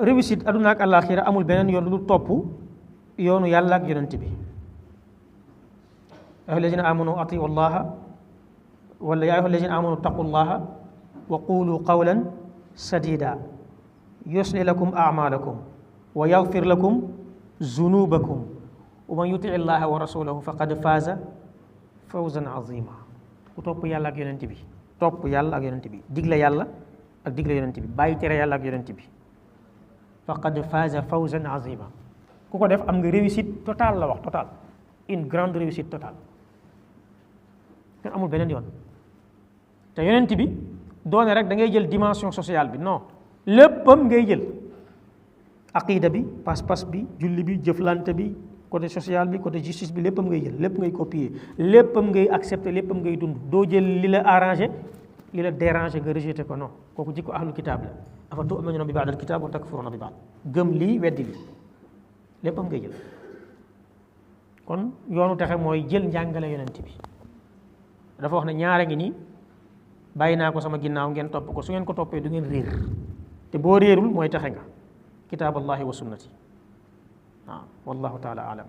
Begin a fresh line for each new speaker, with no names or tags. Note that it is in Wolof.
réussite aduna ak àllaaxira amul beneen yoon lu topp yoonu yàlla ak yonent bi yaa ayyuha allazina amanu atiu llaha wala yaa ayyuha allazina amanu taqu llaha wa qulu qawlan sadida yusli lakum amalakum wa yaghfir lakum zunubakum wa man yuti llaha wa rasulahu faqad faaza fawzan azima ku topp yàlla ak yonent bi topp yàlla ak yonent bi digle yàlla ak digle yonent bi bàyyi tere yàlla ak yonent bi faqad faaza fawzan azima ku ko def am nga réussite totale la wax totale une grande réussite totale kenn amul beneen yoon te yonent bi doone rek da ngay jël dimension sociale bi non léppam ngay jël aqida bi pas-pas bi julli bi jëflante bi côté social bi côté justice bi léppam ngay jël lépp ngay copier léppam ngay accepter léppam ngay dund doo jël li la arrangé li la dérangé nga rejeté ko non kooku jikko ahlul kitaab la afa tu'minuuna bi ba'dil kitaab wa takfuruuna bi ba'd gëm lii weddi lii léppam ngay jël kon yoonu texe mooy jël njàngale yonent bi dafa wax ne ñaare ngi nii bàyyi naa ko sama ginnaaw ngeen topp ko su ngeen ko toppee du ngeen réer te boo réerul mooy texe nga kitaaballahi wa sunnati waaw wallahu taala alam